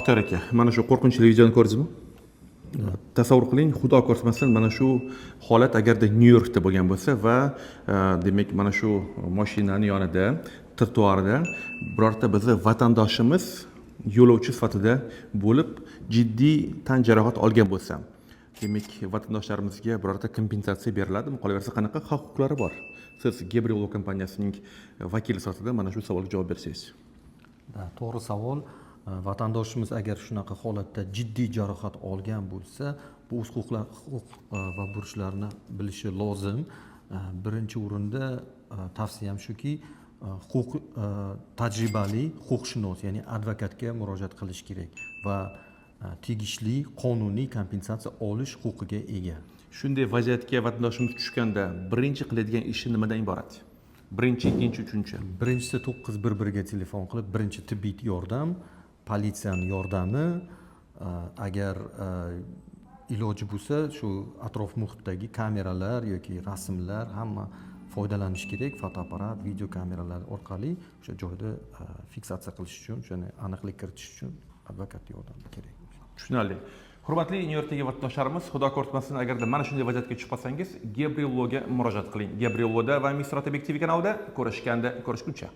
Baxtiyor aka, mana shu qo'rqinchli videoni ko'rdingizmi? Tasavvur qiling, xudo ko'rsatmasin, mana shu holat agarda Nyu Yorkda bo'lgan bo'lsa va demak, mana shu mashinani yonida, trotuarda birorta bizni vatandoshimiz yo'lovchi sifatida bo'lib, jiddiy tan jarohat olgan bo'lsa, demak, vatandoshlarimizga birorta kompensatsiya beriladimi? Qolaversa, qanaqa haq huquqlari bor? Siz Gabriel kompaniyasining vakili sifatida mana shu savolga javob bersangiz. Да, to'g'ri savol. Vatandoshimiz agar shunaqa holatda jiddiy jarohat olgan bo'lsa, bu o'z huquq va burchlarini bilishi lozim. Birinchi o'rinda tavsiyam shuki, huquq tajribali huquqshunos, ya'ni advokatga murojaat qilish kerak va tegishli qonuniy kompensatsiya olish huquqiga ega. Shunday vaziyatga vatandoshimiz tushganda birinchi qiladigan ishi nimadan iborat? Birinchi, ikkinchi, uchinchi. Birinchisi, 911ga telefon qilib, birinchi tibbiy yordam, politsiyani yordami, agar iloji bo'lsa, shu atrof muhitdagi kameralar yoki rasmlar, hamma foydalanish kerak, fotoapparat, video kameralar orqali o'sha joyda fiksatsiya qilish uchun, o'shani aniqlik kiritish uchun advokat yordami kerak. Tushunarli. Hurmatli Nyu Yorkdagi vatandoshlarimiz, xudo ko'rsatmasin, agarda mana shunday vaziyatga tushib qolsangiz, Gabriel Lawga murojaat qiling. Gabriel Lawda va Mister Otabek TV kanalida ko'rishganda ko'rishguncha.